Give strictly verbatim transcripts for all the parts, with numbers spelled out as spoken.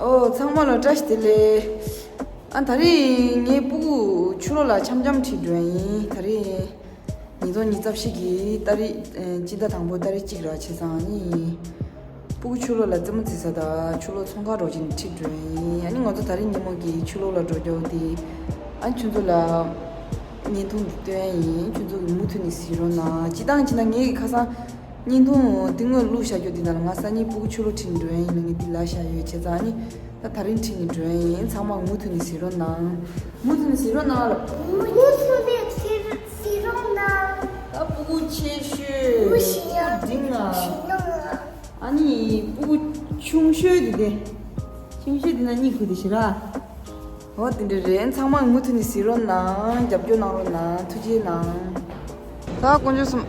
ཨོ་ཚང་མ་ལ་བཀྲ་ཤིས་བདེ་ལེགས། ཨ་ད་རེས་ངའི་སྤུ་གུ་ཆུ་ལོག་ལ་འཆམ་འཆམ་ཁྲིད་འགྲོ་ཡིན། ད་རེས་ཉིས་སྟོང་ཉི་ཤུ་རྩ་བཞི་གི་ཏ་རིག་ཨ་སྤྱི་ཟླ་དང་པོ་ཏ་རིག་གཅིག་ར་བྱས་ཙང་ནི། སྤུ་གུ་ཆུ་ལོག་ལ་རྩེད་མོ་རྩེ་ས་དང་ཆུ་ལོག་ཚོང་ཁང་འགྲོ་བཞིན་ཁྲིད་འགྲོ་ཡིན། ཨ་ནི་ང་ཚོ་ད་རེས་ཉིན་མོ་གི་ཆུ་ལོག་ལ་འགྲོ་རྒྱུ་དེ། ཨ་ཁྱོད་ཚོ་ལ་བརྙན་ཐུང་འདི་སྟོན་ཡིན། ཁྱོད་ཚོ་གི་མུ་མཐུད་ནས་གཟིགས་རོགས་གནང་། སྤྱིར་བཏང་བྱས་ན་ངའི་གི་ཁ་སང་བརྙན་ཐུང་དེ་སྔོན་བླུགས་བཞག་རྒྱུ་དེ་ནང་ལ་ང་སང་ཉིན་སྤུ་གུ་ཆུ་ལོག་ཁྲིད་འགྲོ་ཡིན་ལ་ངས་འདི་ལབ་བཞག་ཡོད། བྱས་ཙང་ནི་ད་ད་རིང་ཁྲིད་ནས་འགྲོ་ཡིན། ཚང་མ་མུ་མཐུད་ནས་གཟིགས་རོགས་གནང་། མུ་མཐུད་ནས་གཟིགས་རོགས་གནང་ལ། མུ་མཐུད་ནས་གཟིགས་རོགས་གནང་། ད་སྤུ་གུ་ཆེ་ཤོས་སྤུ་གུ་ཞིག་ཡང་འབྲིང་ང་ཞིག་ཡང་ང་། ཨ་ནི་སྤུ་གུ་ཆུང་ཤོས་དེ་དེ། ཆུང་ཤོས་དེ་ན་གཉིད་ཁུག་དེ་ཞིག་ར། འོ་དེ་འདྲ་རེད། ཚང་མ་མུ་མཐུད་ནས་གཟིགས་རོགས་གནང་། རྒྱབ་སྐྱོར་གནང་རོགས་གནང་། ཐུགས་རྗེ་གནང་། ད་དཀོན་མཆོག་གསུམ།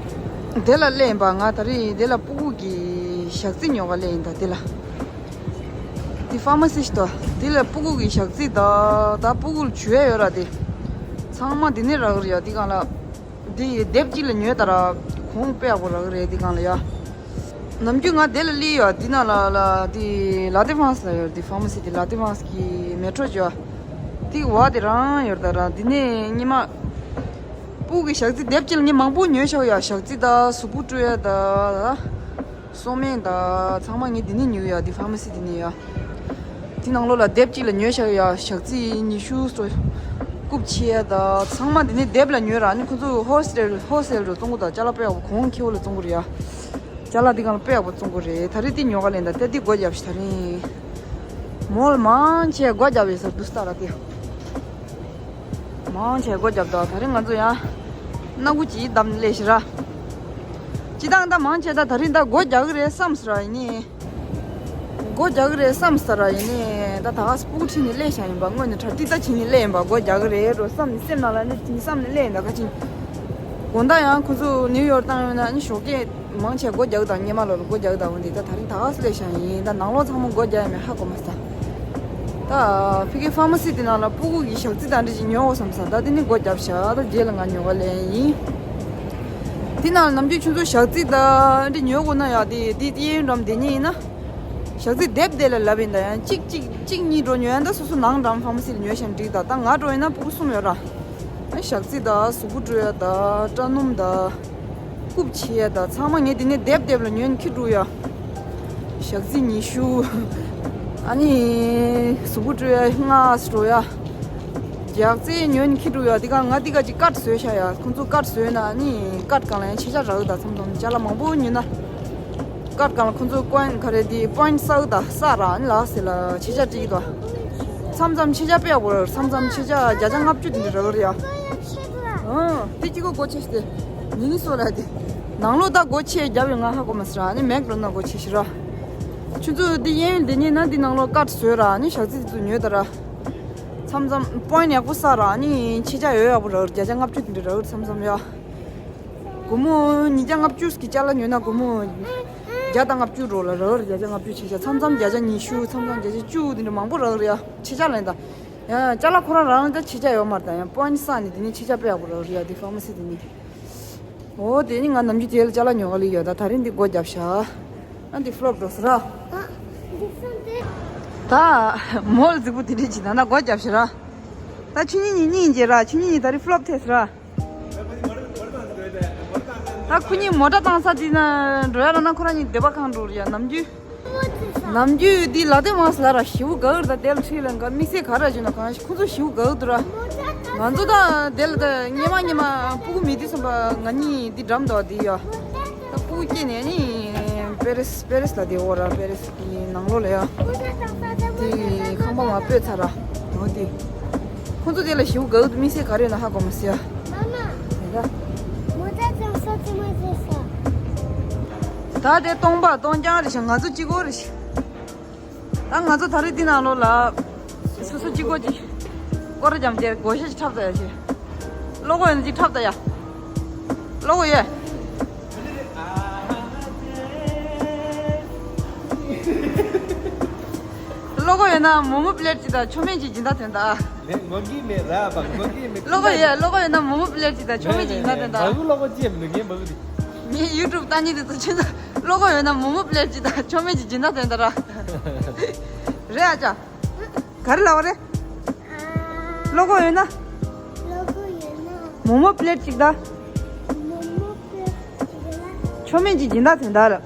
དེ་ལ་སླེབས་ཡིན་པ། ང་ད་རེས་དེ་ལ་སྤུ་གུ་གི་ཞག་རྩི་ཉོ་ག་སླེབས་ཡིན། ད་དེ་ལ་དེ་ཕར་མ་སི་ཞིག་ཏོ། དེ་ལ་སྤུ་གུ་གི་ཞག་རྩི་ད་ད་སྤུ་གུ་ལ་བྱུག་ཡ་ཡོད་ར། དེ་ཚང་མ་དེ་ནས་རག་གི་རེད་ཡ། དེ་གང་ལ། འདི་དེབ་གཅིག་ལ་ཉོས་ད་ར། གོང་དཔེ་ཡག་པོ་རག་གི་རེད། འདི་གང་ལ་ཡ། ནམ་རྒྱུན་ང་དེ་ལ་སླེབས་ཡོད། འདི་ནང་ལ་ལ་འདི་ལ་ཏི་ཧྥང་སི་ལ་ཡོད། འདི་ཕར་མ་སི་དེ་ལ་ཏི་ཧྥང་སི་གི་མེ་ཊོ་ཅོ། འདི་བ་དེ་རང་ཡོད་ད་ར། འདི་ནས་ཉི་མ་སྤུ་གི་ཞག་རྩི་དེབ་གཅིག་ལ་ངས་མང་པོ་ཉོས་ཤག་ཡ། ཞག་རྩི་ད་གཟུགས་པོ་བཀྲུ་ཡ་ད། སོ་སྨན་དང་ཚང་མ་ངས་འདི་ནས་ཉོས་ཡ། འདི་ཕར་མ་སི་འདི་ནས་ཡ། འདི་ནང་ལོགས་ལ་དེབ་གཅིག་ལ་ཉོས་བཞག་ཡ། ཞག་རྩི་ཉི་ཤུ་སོ། རྐུབ་ཕྱེ་ཡ་དང་ཚང་མ་འདི་ནས་དེབ་ལ་ཉོས་ར། ཨ་ནི་ཁོ་ཚོ་ཧོལ་སེལ་ཧོལ་སེལ་རུ་བཙོང་གི་འདུག་ཅ་ལག་དཔེ་ཡག་པོ་གོང་ཁེ་པོ་ལ་བཙོང་གི་རེད་ཡ། ཅ་ལག་འདི་གང་ལ་དཔེ་ཡག་པོ་བཙོང་གི་རེད། ད་རེས་འདི་ཉོ་ག་ལེན་ད་ལྟ་འདི་སྒོ་བརྒྱབ་ཤག་ད་རིང་མོལ་མང་ཆེ་སྒོ་བརྒྱབ་ཡོད་ས་འདུག་ས་ར་དེ། མང་ཆེ་སྒོ་བརྒྱབ་དང་། ད་རིང་ང་ཚོ་ཡང་སྣ་ཁུག་ཅིག་བསྡམས་ནས་སླེབས་ཤག་ར། སྤྱིར་བཏང་ད་མང་ཆེ་ད་ད་རིང་ད་སྒོ་རྒྱག་གི་རེད་བསམ་ས་ར། ཡིན་ནའི་སྒོ་རྒྱག་གི་རེད་བསམ་ས་ར། ཡིན་ནའི་ད་ད་ག་སེ་སྤུ་གུ་ཁྲིད་ནས་སླེབས་ཤག་ཡིན་པ། དངོས་གནས་གྲ་སྒྲིག་ད་བྱས་ནས་སླེབས་ཡིན་པ། སྒོ་རྒྱག་གི་རེད་འགྲོ་བསམ་ནས་སེམས་ནང་ལ་ནི་བསམ་ནས་སླེབས་ཡིན་ད། ག་ཅིག་དགོང་དག་ཡང་ཁོ་ཚོ་ནིའུ་ཡོག་བཏང་ཡོད་ན་ནི་ཞོགས་ཀས། མང་ཆེ་སྒོ་རྒྱག་དང་། སྔོན་མ་ལོ་ལ་སྒོ་རྒྱག་དང་འོ་འདི་ད་ད་རིང་ད་ག་སེ་སླེབས་ཤག་ཡིན། ད་ནང་ལོགས་ཚང་མ་སྒོ་རྒྱག་ཡ་མེད་ཧ་གོ་མ་སོང་། ད་ཕ་གི་ཕར་མ་སི་དེ་ནང་ལ་སྤུ་གུ་གི་ཞག་རྩི་དང་འདྲ་ཅིག་ཉོ་འོ་བསམ་ས། ད་དེ་ནི་སྒོ་བརྒྱབ་ཤག་ད་རྗེས་ལ་ང་ཉོ་ག་ལེན་ཡིན། དེ་ནང་ལ་ནམ་རྒྱུན་ཁྱོད་ཚོ་ཞག་རྩི་དང་འདྲ་ཉོ་དགོས་ན་ཡ། དེ་དེ་གཡས་གཡོན་འགྲམ་དེ་ཉིད་ཡིན་ན། ཞག་རྩི་དེབ་དེ་ལ་ལབ་ཡིན། ད་ཡང་གཅིག་གཅིག་གཅིག་གཉིས་འགྲོ་ཉོ་ཡ་ད་སོ་སོ་ནང་འགྲམ་ཕར་མ་སི་ལ་ཉོས་ཤག་འགྲིག་ད། ད་ང་འགྲོ་ཡིན་ན་སྤུ་གུ་གསུམ་ཡོད་ར། ཨ་ཞག་རྩི་དང་གཟུགས་པོ་བཀྲུ་ཡ་དང་སྐྲ་སྣུམ་དང་། རྐུབ་ཕྱེ་ཡ་དང་ཚང་མ་ངས་དེ་ནས་དེབ་དེབ་ལ་ཉོས་ནས་འཁྱེར་འགྲོ་ཡ། ཞག་རྩི་ཉི་ཤུ། ཨ་ནི་གཟུགས་པོ་བཀྲུ་ཡ་ལྔ་སུ་འགྲོ་ཡ། རྒྱག་རྩེ་ཉོས་ནས་འཁྱེར་འགྲོ་ཡ། དེ་ག་ང་དེ་ག་ཅིག་ཀར་བཟོས་ཤག་ཡ། ཁོང་ཚོ་ཀར་བཟོས་ན་ཨ་ནི་ཀར་གང་ལ་ཡང་ཆེ་ཆ་རག་ད། མཚམས་མཚམས་ཅ་ལག་མང་པོ་ཉོས་ན། ཀར་གང་ལ་ཁོང་ཚོ་ཀོན་ག་རེ་དེ་པོན་བསགས་ད་བསགས་ར། ཨ་ནི་ལག་ཟེར་ལ་ཆེ་ཆ་སྤྲད་ཀྱི་འདུག་མཚམས་མཚམས་ཆེ་ཆ་དཔེ་ཡག་པོ་རེད། མཚམས་མཚམས་ཆེ་ཆ་བརྒྱ་ཆ་ལྔ་བཅུ་དེ་འདྲ་རག་གི་རེད་ཡ། ཨང་། དེ་གཅིག་པོ་སྒོ་ཕྱེ་སྟེ། ཉིན་ནི་སོ་ལ་དེ། ནང་ལོགས་ད་སྒོ་ཕྱེ་རྒྱབ་ཡོད་ང་ཧ་གོ་མ་སོང་ར། ཨ་ནི་མེག་རོ་ན་སྒོ་ཕྱེ་ཤི་ར། ཁྱོད་ཚོ་འདི་གཡས་གཡོན་འདི་ཉིད་ན་འདི་ནང་ལོགས་ཀར་བཟོས་ར། ཨ་ནི་ཞག་རྩི་དེ་ཚོ་ཉོས་ད་ར། མཚམས་མཚམས་པོན་ཡག་པོ་བསགས་ར། ཨ་ནི་ཆེ་ཆ་ཡོད་ཡག་པོ་རག་ར། བརྒྱ་ཆ་ལྔ་བཅུ་དེ་འདྲ་རག་ར་མཚམས་མཚམས་ཡ། སྒོར་མོ་ཉིས་བརྒྱ་ལྔ་བཅུ་གི་ཅ་ལག་ཉོས་ན་སྒོར་མོ་བརྒྱ་དང་ལྔ་བཅུ་འགྲོ་ལ་རག་ར། བརྒྱ་ཆ་ལྔ་བཅུ་ཆེ་ཆ། མཚམས་མཚམས་བརྒྱ་ཆ་ཉི་ཤུ། མཚམས་མཚམས་བརྒྱ་ཆ་བཅུ་དེ་འདྲ་མང་པོ་རག་ར་ཡ། ཆེ་ཆ་ལེན་ད། ཡང་ཅ་ལག་ཁོ་རང་རང་ད་ཆེ་ཆ་ཡོད་མ་རེད་ད། ཡང་པོན་བསགས་ནས་དེ་ནས་ཆེ་ཆ་དཔེ་ཡག་པོ་རག་རེད་ཡ། དེ་ཕར་མ་སི་དེ་ནས། འོ་དེ་ནི་ང་ནམ་རྒྱུན་དེ་ལ་ཅ་ལག་ཉོ་ག་ལི་ཡོད་ད། ད་རིང་འདི་སྒོ་བརྒྱབ་ཤག་ཨ་འདི་ཕློབ་འགྲོ་ས་ར། ད་མོལ་རྫིག་པོ་དེ་འདྲས་ཅིག་ད་ན་སྒོ་བརྒྱབ་ཤག་ར། ད་ཆུ་ཉིན་གཉིས་གཉིས་རྗེས་ར། ཆུ་ཉིན་གཉིས་ད་རིང་ཕློབ་ཐེབས་ས་ར། ད་ཁོ་གཉིས་མོ་ཊ་བཏང་ས་དེ་ན་འགྲོ་ཡ་ར་ན་ཁོ་རང་གཉིས་སྡོད་པ་གང་འགྲོ་རེད་ཡ། ནམ་རྒྱུན། ནམ་རྒྱུན་འདི་ལ་དེ་མང་ས་ལ་ར་ཞིའུ་ག་གི་ར། ད་དེ་ལ་ཁྲིད་ལ་འགའ་དམིགས་བསལ་ག་ར་བྱུང་ན་གང་ཞིག་ཁོ་ཚོ་ཞིའུ་ག་གི་འདུག་ར། ང་ཚོ་ད་དེ་ལ་ད་སྔོན་མ་སྔོན་མ་སྤུ་གུ་མེད་དུས་ཙམ་པ་ང་གཉིས་འདི་འགྲམ་དུ་འདི་ཡ། ད་སྤུ་གུ་སྐྱེས་ནས་ནི་པེ་རེས་པེ་རེས་ལ་དེ་འོ་ར། པེ་རེས་ཀྱི་ནང་ལོགས་ལ་ཡ། དེ་ཁང་པ་མ་སྤོས་ཚར་ར། འོ་དེ། ཁོ་ཚོ་དེ་ལ་ཞིའུ་ག་གི་འདུག་དམིགས་བསལ་ག་རེ་ན་ཧ་གོ་མ་སི་ཡ། མ་མ། ད་དེ་སྟོང་པ་སྟོང་རྐྱང་རེད་ཤག་ང་ཚོ་གཅིག་པོ་རེད་ཤག་ད་ང་ཚོ་ད་རེས་འདི་ནང་ལོགས་ལ་སོ་སོ་གཅིག་པོ་གཅིག་སྐོར་ར་འཇམ་དེར་བགོ་བཤའ་ཅིག་འཁྲབ་ད་ཡ་ཞེས། བློ་ཁོག་ཡོད་ན་ཅིག་འཁྲབ་ད་ཡ། བློ་ཁོག་ཡོད། བློ་ཁོག་ཡོད་ན་མོག་མོག་པི་ལེཊ་གཅིག་དང་མཆོད་མེ་གཅིག་སྦྱིན་བདག་ཐོན་ད། ལེ་ངོ་གི་མེད་ར་བ་ངོ་གི་མེད། བློ་ཁོག་ཡོད། བློ་ཁོག་ཡོད་ན་མོག་མོག་པི་ལེཊ་གཅིག་དང་མཆོད་མེ་གཅིག་སྦྱིན་བདག་ཐོན་ད། མ་གུ་བློ་ཁོག་ཅི་ཡ་མི་འདུག་ངས་མ་གུ་དེ། ངས་ཡུ་ཊུབ་ལྟ་ཉིན་དེ་ཚོ་ཁྱོད་ཚོ་བློ་ཁོག་ཡོད་ན་མོག་མོག་པི་ལེཊ་གཅིག་དང་མཆོད་མེ་གཅིག་སྦྱིན་བདག་ཐོན་ད་ར། རེད་ཨ་ཅག་ག་རེ་ལབ་པ་རེད། ཨ། བློ་ཁོག་ཡོད་ན། བློ་ཁོག་ཡོད་ན། མོག་མོག་པི་ལེཊ་གཅིག་དང་། མོག་མོག་པི་ལེཊ་གཅིག་ལ། མཆོད་མེ་གཅིག་སྦྱིན་བདག་དོན་དག་ལ།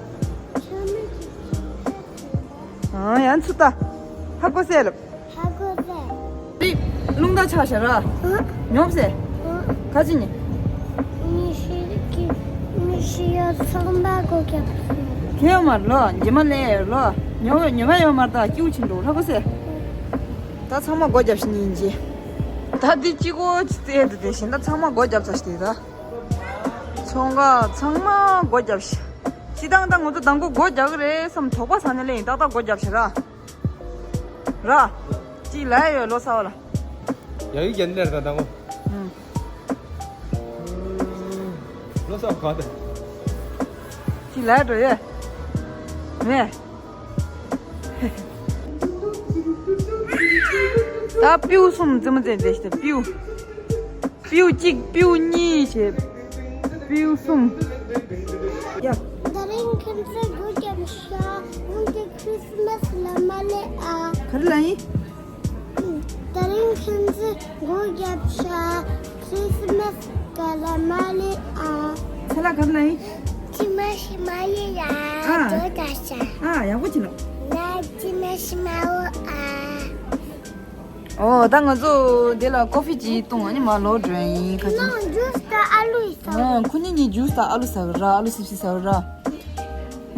མཆོད་མེ་གཅིག་སྦྱིན་བདག་དོན་དག་ཨང་ཡང་ཚུར་ལྟ། ཧ་གོ་སོང་ལབ། ཧ་གོ་སོང་། རི། རླུང་རྟ་ཆག་ཤག་ར། ཧ། ཉོབ་སོང་། ཧ། ག་ཅི་ཉེ། མི་ཤི་གི་མི་ཤི་ཡོད་ཚང་མ་སྒོ་རྒྱབ་སོང་། དེ་ཡོད་མ་རེད་ལོ། རྗེས་མ་ལས་ཡོད་ལོ། ཉོ་ཉོ་མ་ཡོད་མ་རེད་ད་སྐྱིད་པོ་ཕྱིན་འགྲོ་ཧ་གོ་སོང་། ད་ཚང་མ་སྒོ་རྒྱབ་ཤི་ཉིན་རྗེས། ད་འདི་གཅིག་པོ་ཅི་བཙལ་འདུག་དེ་བཞིན་ད་ཚང་མ་སྒོ་རྒྱབ་ཚར་ཤི་དེ་ད། ཚོང་ཁང་ཚང་མ་སྒོ་རྒྱབ་ཤི། སྤྱི་བཏང་ད་ང་ཚོ་དང་པོ་སྒོ་རྒྱག་གི་རེད་བསམ་དོགས་པ་ཟ་ནས་སླེབས་ཡིན་ཏག་ཏག་སྒོ་རྒྱབ་ཤི་ར། ར། ཅིག་ལ་ཡོད་ལོ་ས་བ་ལ། ཡ་ཡིག་རྒྱན་ལེར་དང་དང་པོ། ལོ་ས་བ་ག་དང་། ཅིག་ལ་འགྲོ་ཡོད། མེ། ད་པིའུ་གསུམ་རྩེད་མོ་རྩེ་འདྲ་ཞིག་ད་པིའུ། པིའུ་གཅིག་པིའུ་གཉིས་བྱས། པིའུ་གསུམ། ཡ། ད་རིང་ཁྱེད་ཚོས་སྒོ་རྒྱབ་ཤག་རང་གི་ཁྲིས་མས་ལ་མ་ལེ་ཨ། ག་རེ་ལ་ཡིན། ད་རིང་ཁྱེད་ཚོས་སྒོ་རྒྱབ་ཤག་ཁྲིས་མས་ག་ལ་མ་ལེ་ཨ། ཚེ་ལ་ག་རེ་ལ་ཡིན། ཁྲིས་མས་ཤི་མ་ལེ་ཡ། ཨ། ཇོ་ད་ཤ། ཨ་ཡག་པོ་བྱིན་ལ། ན་ཁྲིས་མས་ཤི་མ་འོ་ཨ། ཨོ་ད་ང་ཚོ་འདི་ལ་ཀོ་ཧྥི་ཅིག་བཏུང་ཨ་ནི་མར་ལོག་འགྲོ་ཡ་ཡིན་ཁ་ཅིག་ནང་ཇུས་དང་ཨ་ལུ་ཡི་ཟ། ཨ་ཁོ་གཉིས་གཉིས་ཇུས་དང་ཨ་ལུ་ཟ་གི་ར་ཨ་ལུ་སིབ་སིབ་ཟ་གི་ར།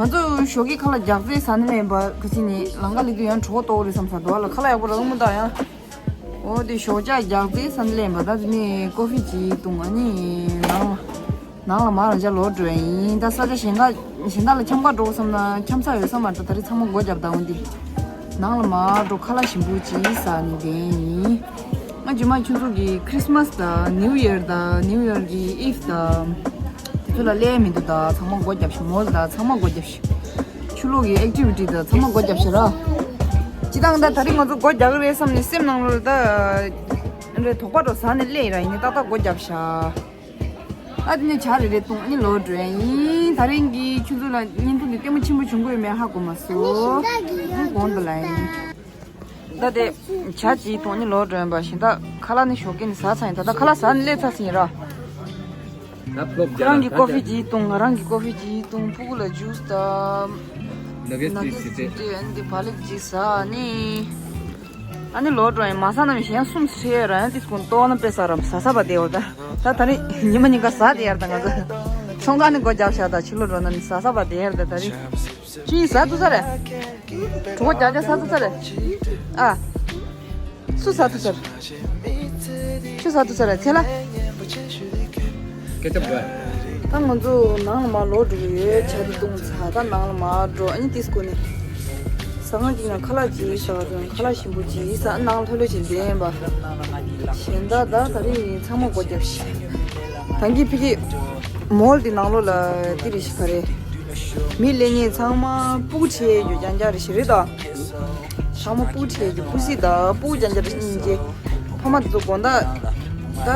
ང་ཚོ་ཞོགས་ཀས་ཁ་ལག་རྒྱག་རྩེ་ཟ་ནི་མེད་པ་ཁ་ཅིག་ནི་ལམ་ཁ་སླེབས་དུས་ཡང་གྲོད་ཁོག་ལྟོགས་རེད་བསམ་ས་འདུག་ཨ་ལ་ཁ་ལག་ཡག་པོ་རག་མི་འདུག་ཡང་། ཨོ་དེ་ཞོགས་ཇ་རྒྱག་རྩེ་ཟ་ནི་སླེབས་པ་ད་དེ་ནས་ཀོ་ཧྥི་ཅིག་བཏུང་ཨ་ནི་ནང་ལ། ནང་ལ་མར་རང་ཅག་ལོག་འགྲོ་ཡ་ཡིན། ད་ས་ཆ་གཞན་དག་གཞན་དག་ལ་འཁྱམ་ག་འགྲོ་བསམ་ན་འཁྱམ་ས་ཡོད་ས་མ་རེད། ད་རེས་ཚང་མ་སྒོ་བརྒྱབ་དང་འོང་འདི། ནང་ལ་མར་འགྲོ་ཁ་ལག་ཞིམ་པོ་ཅིག་ཟ་ནི་དེ་ཡིན། ང་རྗེས་མ་ཁྱོད་ཚོ་གི་ཁྲིས་མས་དང་ནིའུ་ཡར་དང་ནིའུ་ཡར་གི་ཨིབ་དང་དེ་ཚོ་ལ་སླེབས་མི་འདུག་ད་ཚང་མ་སྒོ་བརྒྱབ་ཤག་མོལ་དང་ཚང་མ་སྒོ་བརྒྱབ་ཤག་ཕྱི་ལོགས་ཀྱི་ཨེག་ཊི་བི་ཊི་དང་ཚང་མ་སྒོ་བརྒྱབ་ཤག་ར། སྤྱི་བཏང་ད་ད་རེས་ང་ཚོ་སྒོ་རྒྱག་གི་རེད་བསམ་ནས་སེམས་ནང་ལོགས་ལ་ད་རེད་དོགས་པ་འགྲོ་ཟ་ནས་སླེབས་ཡིན་ར་ཡིན་ནའི་ཏག་ཏག་སྒོ་བརྒྱབ་ཤག་ཨ་དེ་ནས་ཇ་རེ་རེ་བཏུང་ཨ་ནི་ལོག་འགྲོ་ཡ་ཡིན། ད་རིང་གི་ཁྱོད་ཚོ་ལ་བརྙན་ཐུང་འདི་ལྟད་མོ་ཆེན་པོ་བྱུང་གི་ཡོད་མེད་ཧ་གོ་མ་སོང་། ཨ་ནི་གོང་དུ་ལ་ཡིན། ད་དེ་ཇ་ཅིག་བཏུང་ཨ་ནི་ལོག་འགྲོ་ཡིན་པ་གཞན་དག་ཁ་ལག་ནི་ཞོགས་ཀས་ནི་ཟ་ཚར་ཡིན། ད་ལྟ་ཁ་ལག་ཟ་ནི་སླེབས་ཚར་ཟིན་ཡིན་ར། ཁོ་རང་གི་ཀོ་ཧྥི་ཅིག་བཏུང་ང་རང་གི་ཀོ་ཧྥི་ཅིག་བཏུང་ཕྲུ་གུ་ལ་ཇུས་དང་། ནག་གེ་ནག་གེ་སི་ཏྲི་ཨ་ནི་དེ་བག་ལེབ་ཅིག་ཟ་ཨ་ནི། ཨ་ནི་ལོག་འགྲོ་ཡིན། མ་ཟ་ན་མི་གཞན་གསུམ་ཚེ་ར་ཡང་ཏིས་ཀུན་ཏོག་ན་དཔེ་ཟ་རམ་ཟ་ས་པ་དེ་ཡོད་ད། ད་ད་རིང་ཉི་མ་ཉིན་ཀ་ཟ་དེ་ཡར་ད་ང་ཚོ་ཚོང་ཁང་ནས་སྒོ་རྒྱབ་ཤག་ད་ཕྱི་ལོགས་འགྲོ་ན་ནི་ཟ་ས་པ་དེ་ཡར་ད་ད་རིང་ཅི་ཡིན་ཟ་ཐུབ་ས་རེད། གྲོད་ཁོག་རྒྱག་རྒྱག་ཟ་ཐུབ་ས་རེད། ཨ། སུ་ཟ་ཐུབ་ས་རེད། ཆུ་ཟ་ཐུབ་ས་རེད་ཚེ་ལ། སྐད་ཆ་འབོད། ད་ང་ཚོ་ནང་ལ་མར་ལོག་འགྲོ་གི་ཡོད། ཇ་དེ་བཏུང་ཚར་ད་ནང་ལ་མར་འགྲོ་ཨ་ནི་ཏིས་ཀུན་ནས། ཟ་ཁང་གཅིག་ནས་ཁ་ལག་ཅིག་ཟ་བ་དང་ཁ་ལག་ཞིམ་པོ་ཅིག་ཟ་ནང་ལྷོད་ལྷོད་ཅིག་བསྡད་ཡིན་པ། གཞན་དག་ད་ད་རིང་ཚང་མ་སྒོ་བརྒྱབ་ཤག་ད་གིན་ཕ་གི་མོལ་དེ་ནང་ལོགས་ལ་ཏི་རེ་ཞིག་ག་རེ། མི་སླེབས་མཁན་ཚང་མ་སྤུ་གུ་ཁྲིད་ཡོད་རྐྱང་རྐྱང་རེ་ཞིག་རེད་ད། ཚང་མ་སྤུ་གུ་ཁྲིད་ཡོད་རྐྱང་སྤུ་གུ་སི་ད་སྤུ་གུ་རྐྱང་རྐྱང་རེ་ཞིག་ཡིན་གྱི། ཕ་མ་དེ་ཚོ་དགོང་དག་ད་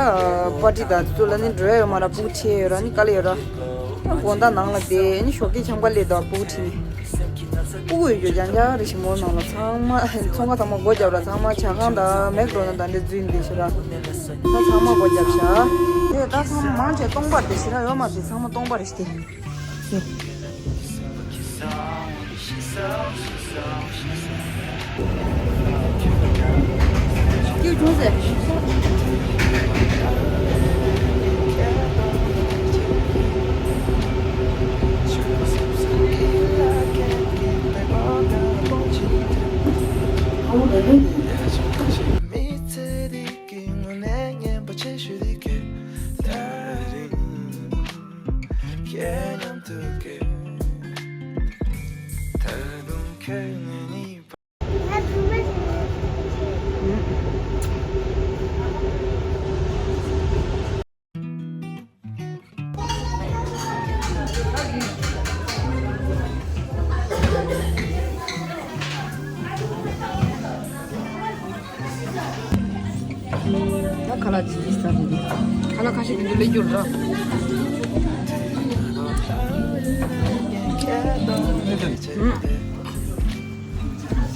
པར་ཊི་དང་དེ་ཚོ་ལ་ནི་འགྲོ་ཡ་ཡོད་མ་ར་སྤུ་གུ་ཁྲིད་ཡོད་ར་ནི་དཀའ་ལས་ཡོད་ར། དགོང་དག་ནང་ལ་བསྡད་ནི་ཞོགས་ཀས་འཁྱམ་ག་སླེབས་ད་སྤུ་གུ་ཁྲིད་ནི། སྤུ་གུ་ཡོད་རྐྱང་རྐྱང་རེ་ཞིག་མོལ་ནང་ལ་ཚང་མ་ཚོང་ཁང་ཚང་མ་སྒོ་བརྒྱབ་ར་ཚང་མ་ཇ་ཁང་དང་མེག་ཌོ་ནལ་དང་འདྲ་འཛུལ་འདི་ཞིག་ར། ད་ཚང་མ་སྒོ་བརྒྱབ་ཤག་དེ་ད་ཚང་མ་མང་ཆེ་སྟོང་པ་དེ་ཞིག་ར་ཡོད་མ་རེད། ཚང་མ་སྟོང་པ་རེད་ཤག་དེ། ཀྱུ་བྱུང་ཟེར། ད་ཁ་ལག་ཅིག་ཟ་དེ་ཁ་ལག་ཁ་ཤས་ཀྱི་འདི་ལས་རྒྱུར་ར།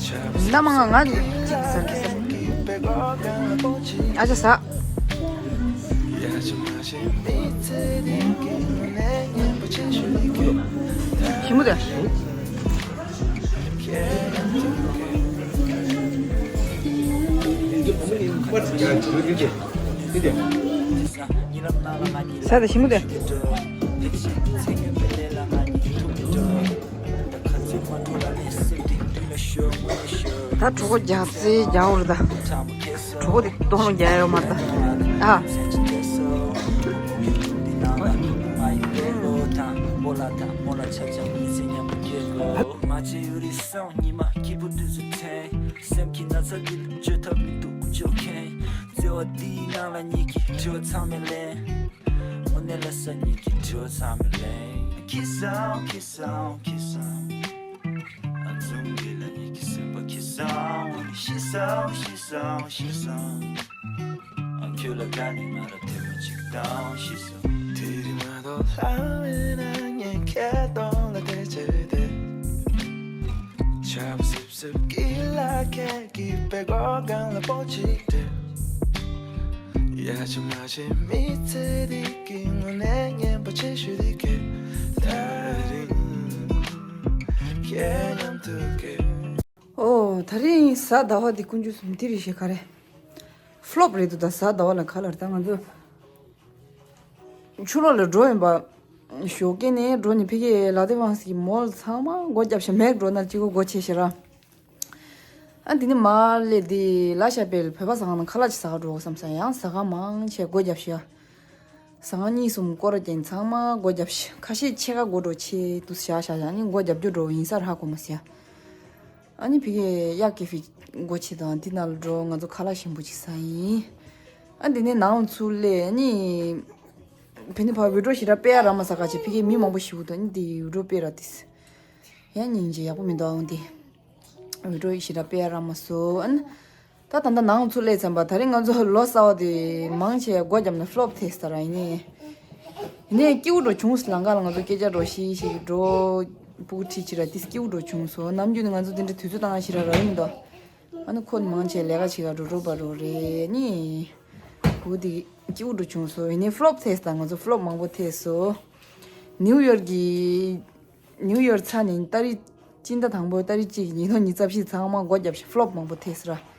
ད་མ་ང་ང་གཅིག་ཟ་གི་ཟ། ཨ་ཅག་ཟ། ཞིམ་པོ་དེ། ཟ་དེ་ཞིམ་པོ་དེ། ད་གྲོད་ཁོག་རྒྱགས་ཚད་རྒྱགས་འོར་ད། གྲོད་ཁོག་དེ་སྟོང་ལོ་རྒྱགས་ཡོད་མ་རེད་ད། ཨ། ཨོ། ད་རིང་གཟའ་ཟླ་བ་འདི་དཀོན་མཆོག་གསུམ་འདི་རེད་ཤག་ག་རེ། ཕློབ་རེད་འདུག་ད་གཟའ་ཟླ་བ་ལ་ག་ལ་ད་ང་ཚོ་ཕྱི་ལོགས་ལ་འགྲོ་ཡིན་པ། ཞོགས་ཀས་ནས་འགྲོ་ནས་ཕ་གིའི་ལ་དེ་བང་སི་གི་མོལ་ཚང་མ་སྒོ་བརྒྱབ་ཤག་མེག་འགྲོ་ན་གཅིག་པོ་སྒོ་ཕྱེ་ཤག་ར། ཨ་འདི་ནས་མར་སླེབས་དེ་ལ་ཤ་པེལ་བོད་པ་ཟ་ཁང་ནང་ཁ་ལག་ཅིག་ཟ་ག་འགྲོ་བསམ་ས། ཡང་ཟ་ཁང་མང་ཆེ་སྒོ་བརྒྱབ་ཤག་ཟ་ཁང་གཉིས་གསུམ་སྐོར་ར་ཀྱང་ཚང་མ་སྒོ་བརྒྱབ་ཤག་ཁ་ཤས་ཕྱེད་ཀ་སྒོ་འགྲོ་ཆེ་དུས་བཞག་བཞག་ཡང་ནི་སྒོ་བརྒྱབ་རྒྱུ་འགྲོ་ཡིན་ས་ར་ཧ་གོ་མ་སོང་། ཨ་ནི་ཕ་གིའི་གཡག་ཀེ་ཧྥེ་སྒོ་ཕྱེ་དང་འདི་ནང་ལ་འགྲོ། ང་ཚོ་ཁ་ལག་ཞིམ་པོ་ཅིག་ཟ་ཡིན། ཨ་འདི་ནས་ནང་ཚུར་སླེབས། ཨ་ནི་ཕ་ནི་ཕ་བི་ཌིའོ་ཞེ་དྲག་སྤེལ་ཡ་རག་མ་སོང་། ག་ཅི་ཕ་གིའི་མི་མང་པོ་ཞིག་འདུག་ཨ་ནི་འདི་བི་ཌིའོ་སྤེལ་ར་དེས། ཡང་སྙིང་རྗེ་ཡག་པོ་མི་འདུག་ཨང་འདི། བི་ཌིའོ་ཞེ་དྲག་སྤེལ་ཡ་རག་མ་སོང་། ཨ་ནི། ད་ད་ལྟ་ནང་ཚུར་སླེབས་ཚར་བ། ད་རིང་ང་ཚོ་ལོ་གསར་པ་དེ་མང་ཆེ་སྒོ་བརྒྱབ་ནས་ཕློབ་ཐེབས་ས་ར་ཡིན་ནི། ཡིན་ནའི་སྐྱིད་པོ་འགྲོ་བྱུང་། ལམ་ཁ་ལ་ང་ཚོ་སྐད་ཆ་འགྲོ་ཤི་ཤི་འགྲོ། སྤུ་གུ་ཁྲིད་ཕྱིར་ར་དེ་སྐྱིད་པོ་འགྲོ་བྱུང་སོང་། ནམ་རྒྱུན་ནི་ང་ཚོ་དེ་འདྲ་དུས་ཚོད་བཏང་ཤི་ར་ར་ཡིན་དོ། ཨ་ནི་ཁོ་ནི་མང་ཆེ་ལས་ཀ་བྱེད་ག་འགྲོ་འགྲོ་པ་རོ་རེད་ནི། བུ་དེ་སྐྱིད་པོ་འགྲོ་བྱུང་སོང་། ཡིན་ནའི་ཕློབ་ཐེབས་ད་ང་ཚོ་ཕློབ་མང་པོ་ཐེབས་སོང་། ནིའུ་ཡོར་གི་ནིའུ་ཡོར་ཚ་ནས་ཏ་རིག་སྤྱི་ཟླ་དང་པོ་ཏ་རིག་གཅིག་ཉིས་སྟོང་ཉི་ཤུ་རྩ་བཞི་ཚང་མ་སྒོ་བརྒྱབ་ཤག་ཕློབ་མང་པོ་ཐེབས་སོང་ར།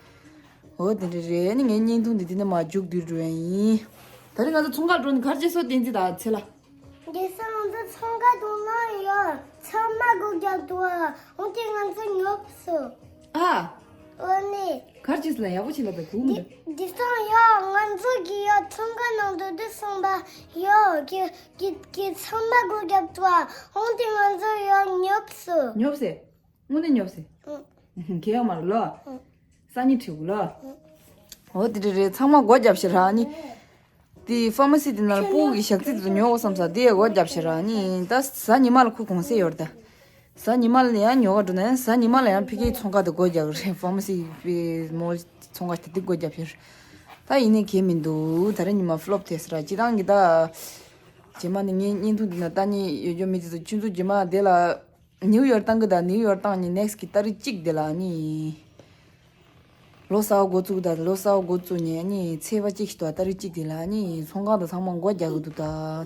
འོ་དེ་འདྲ་རེད། ཨ་ནི་ངའི་བརྙན་ཐུང་འདི་འདི་ནས་མར་མཇུག་བསྡུས་འགྲོ་ཡ་ཡིན། ད་རིང་ང་ཚོ་ཚོང་ཁང་འགྲོ་ནས་ག་རེ་བྱས་སོང་བསྟན་འཛིན་དང་ཚེ་ལ། དེང་སང་ང་ཚོ་ཚོང་ཁང་དུ་ནང་ཡོད་ཚང་མ་སྒོ་བརྒྱབ་འདུག་འོན་ཏེ་ང་ཚོ་ཉོབ་སོང་། ཨ། འོ་ནི། ག་རེ་བྱས་སོང་ལ་ཡག་པོ་བྱས་ལ་ད་གུང་མི་འདུག་དེང་སང་ཡོད་ང་ཚོ་གི་ཡོད་ཚོང་ཁང་ནང་དུ་དུ་སོང་པ་ཡོད་གི་གི་གི་ཚང་མ་སྒོ་བརྒྱབ་འདུག་འོན་ཏེ་ང་ཚོ་ཡོད་ཉོབ་སོང་། ཉོབ་སེ། དངོས་གནས་ཉོབ་སེ། ཨུ། ཁྱེད་ཡོད་མ་རེད་ལོ། ཨུ། སང་ཉིན་ཁྲིད་དགོས་ལོ། ཨུ། འོ་དེ་འདྲ་རེད། ཚང་མ་སྒོ་བརྒྱབ་ཤག་ར་ནི། དེ་ཕ་མ་སི་དེ་ནང་ལ་སྤུ་གུ་གི་ཞག་རྩི་དེ་ཚོ་ཉོ་དགོས་བསམ་ས་དེ་ཡང་སྒོ་བརྒྱབ་ཤག་ར་ནི། ད་གཟའ་ཉི་མ་ལ་ཁོ་གུང་སེང་ཡོད་རེད་ད། གཟའ་ཉི་མ་ལ་ཡང་ཉོ་ག་འགྲོ་ན་ཡང་གཟའ་ཉི་མ་ལ་ཡང་ཕ་གིའི་ཚོང་ཁང་དེ་སྒོ་བརྒྱབ་རེད། ཕ་མ་སི་པའི་མོལ་ཚོང་ཁང་དེ་དེ་སྒོ་བརྒྱབ་ཤག་ད་ཡིན་ནའི་གལ་མི་འདུག་ད་རེས་ཉི་མ་ཕློབ་ཐེབས་སོང་ར། སྤྱིར་བཏང་གི་ད། རྗེས་མ་ནི་ངའི་བརྙན་ཐུང་འདི་ན་ལྟ་མཁན་ཡོད་རྒྱུ་མི་དེ་ཚོ་ཁྱོད་ཚོ་རྗེས་མ་དེ་ལ། ནིའུ་ཡོར་བཏང་གི་ད་ནིའུ་ཡོར་བཏང་ནི་ནེག་སི་གི་ཏ་རིག་གཅིག་དེ་ལ་ནི། ལོ་གསར་པ་འགོ་བཙུགས་ད་ལོ་གསར་པ་འགོ་བཙུགས་ནས་ནི་ཚེས་པ་གཅིག་ཞིག་ཏུ་ཏ་རིག་གཅིག་དེ་ལ་ནི་ཚོང་ཁང་དང་ཚང་མ་སྒོ་རྒྱག་གི་འདུག་ད་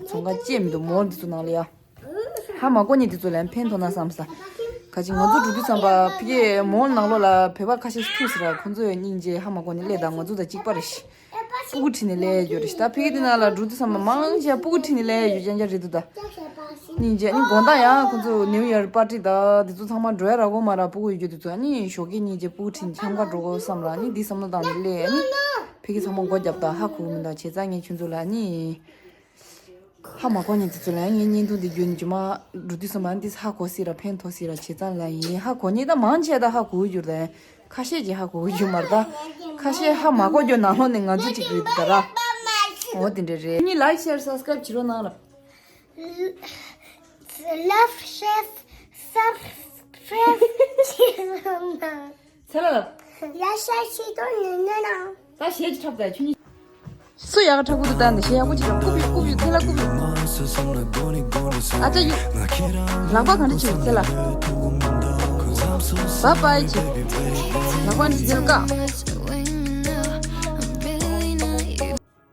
ཚོང་ཁང་བཅད་མི་འདུག་མོལ་འདི་ཚོ་ནང་ལ་ཡ། ཧ་མ་གོ་ནི་འདི་ཚོ་ལ་ཕན་ཐོགས་ན་བསམ་ས། ག་ཅིག་ང་ཚོ་འགྲོ་དུས་ཙམ་པ་ཕི་གེ་མོལ་ནང་ལོགས་ལ་བོད་པ་ཁ་ཤས་ཐུག་སི་ར་ཁོང་ཚོ་ཡ་སྙིང་རྗེ་ཧ་མ་གོ་ནི་ལས་ད་ང་ཚོ་ད་གཅིག་པ་རེད་ཤི། སྤུ་གུ་ཁྲིད་ནས་སླེབས་ཡོད་རེད་ཤི། ད་ཕི་གེ་འདི་ནང་ལ་འགྲོ་དུས་ཙམ་པ་མང་ཆེ་སྤུ་གུ་ཁྲིད་ནས་སླེབས་ཡོད་ཅན་ཅན་རེད་འདུག་ད། སྙིང་རྗེ། ཨ་ནི་དགོང་དག་ཡང་ཁོང་ཚོ་ནིའུ་ཡར་པར་ཊི་དང་དེ་ཚོ་ཚང་མ་འགྲོ་ཡ་རག་གོ་མ་རག་སྤུ་གུ་ཡོད་རྒྱུ་དེ་ཚོ། ཨ་ནི་ཞོགས་ཀས་སྙིང་རྗེ་སྤུ་གུ་ཁྲིད་ནས་འཆམ་ག་འགྲོ་གོ་བསམ་ལ་ཨ་ནི་འདི་བསམ་བློ་བཏང་ནས་སླེབས། ཨ་ནི་ཕ་གི་ཚང་མ་སྒོ་རྒྱབ་ད་ཧ་གོ་མི་འདུག་བྱས་ཙང་ངས་ཁྱོད་ཚོ་ལ་ཨ་ནི་ཧ་མ་གོ་ཉན་དེ་ཚོ་ལ་ངས་བརྙན་ཐུང་འདི་བརྒྱུད་ནས་རྗེས་མ་འགྲོ་དུས་ཙམ་པ་ཨ་ནི་འདི་ཧ་གོ་སྲིད་ར་ཕན་ཐོགས་སྲིད་ར་བྱས་ཙང་ལ་ཡིན། ཧ་གོ་ཉན་ད་མང་ཆེ་ད་ཧ་གོ་རྒྱུ་རེད། ཁ་ཤས་ཀྱིས་ཧ་གོ་རྒྱུ་མ་རེད་ད། ཁ་ཤས་ཧ་མ་གོ་རྒྱུ་ནང་ལོགས་ནས་ང་ཚོ་གཅིག་རེད་འདུག་ད་ར། འོ་དེ་འདྲ་རེད། ཨ་ནི་ལའིག་ཤེར་སབ་སི་ཀ་རབ་བྱེད་རོགས་གནང་ར། Love, share, subscribe. ཚེ་ལ་ལ། ཡ་ཤ་ཤི་དོ་ནི་ནི་ན། ད་ཞེས་ཀྱི་འཁྲབ་ད་ཆུ་ནི། སུ་ཡག་འཁྲབ་གི་འདུག་ད་འདི་ཞེས་ཡག་པོ་ཅིག་རྐུབ་ཡུ་རྐུབ་ཡུ་ཚེ་ལ་རྐུབ་ཡུ། ཨ་ཅག་ཡུ། ལག་པ་གང་འདྲ་བྱེད་ཚེ་ལ། བཱའི་བཱའི། ཇི་ལ་ཀ།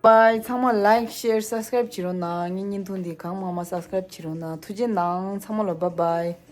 བཱའི། ཚང་མ་like, share, subscribe བྱེད་རོགས་གནང་། ངའི་བརྙན་ཐུང་འདི་གང་མང་མང་subscribe བྱེད་རོགས་གནང་། ཐུགས་རྗེ་གནང་། ཚང་མ་ལ་བཱའི་བཱའི།